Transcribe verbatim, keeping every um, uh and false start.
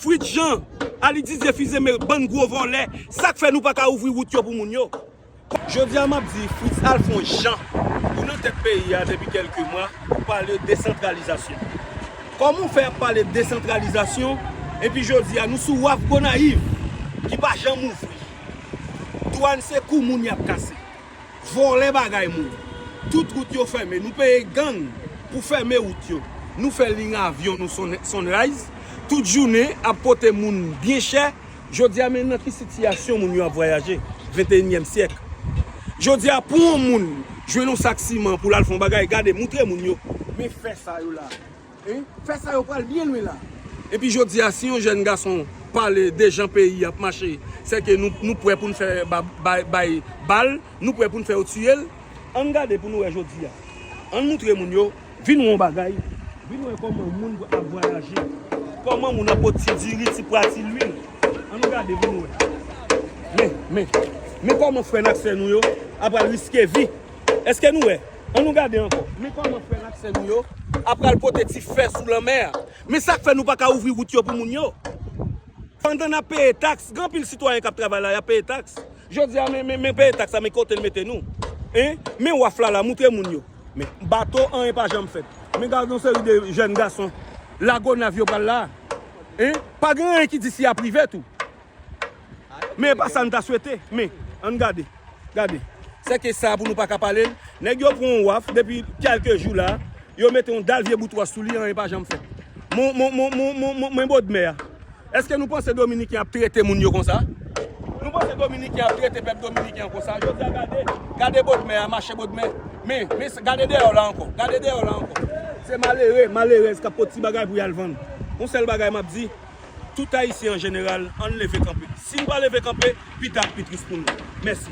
Fritz Jean, Alidizye Fizeme, bann gwo vòlè, sa k fè nou pa ka ouvri wout yo pou moun yo? Jodi a m ap di Fritz Alphonse Jean, ou nan tèt peyi a depi kèlke mwa, ou pale desantralizasyon. Kòman w fè ap pale desantralizasyon, epi jodi a nou sou waf Gonayiv ki pa janm ouvri? Dwàn se kou moun y ap kase. Vòlè bagay moun. Tout wout yo fèmen. Nou peye gang pou fèmen wout yo. Nou fè liy avyon nou Sun-, Sunrise. Tout jounen ap pote moun byen chè. Jodi a, men nan ki sitiyasyon moun yo ap vwayaje. Venteyinyèm syèk. Jodi a, pou yon moun jwenn yon sak siman pou l al fè yon bagay, gade, moutre moun yo. Men fè sa yo la. Hein? Fè sa yo pral byen lwen la. Epi jodi a, si yon jèn gason pale de jan peyi ap mache, sèke nou, nou prè pou n fè ba-, bay, bay bal, nou prè pou n fè yo tiye l. Ann gade pou nou wè jodi a. Ann moutre moun yo, vin wè yon bagay, vin wè kòman moun ap vwayaje, kòman moun ap pot ti diri, ti pwa, ti lwil. Ann gade pou nou wè. Men, men, men kòman frè n ak sè nou yo ap pral riske vi. Èske nou wè? Ann nou gade ankò. Men kòman frè n ak sè nou yo ap pral pote ti fè sou lanmè a. Men sa k fè nou pa ka ouvri wout yo pou moun yo. Pandan n ap peye taks, gen anpil sitwayen k ap travay la, y ap peye taks. Jodi a, men, men, men peye taks la, men kote l mete nou. Hein? Men waf la la, moutre moun yo. Men bato, anyen pa janm fèt. Men gade yon seri de jèn gason Lagonav yo pral la. Hein? Pa gen anyen ki di si y ap rive tou. Men e pa sa n ta swete. Men, ann gade. Gade. Sèke sa pou nou pa ka pale l. Nèg yo pran yon waf depi kèlke jou la. Yo mete yon dal vye boutwòs sou li, anyen pa janm fèt. Mon, mon, mon, mon, mon, mon, men bòdmè a. Èske nou panse Dominiken ap trete moun yo konsa? Nou panse Dominiken ap trete pèp Dominiken an konsa? Jodi a gade, gade bòdmè a, mache bòdmè. Men, men, gade dèyè w la ankò. Gade dèyè w la ankò. Se malere, malerèz k ap pot ti bagay pou y al vann. Yon sèl bagay m ap di, tout Ayisyen an jeneral, ann leve kanpe. Si n pa leve kanpe, pita ap pi tris pou nou. Mèsi.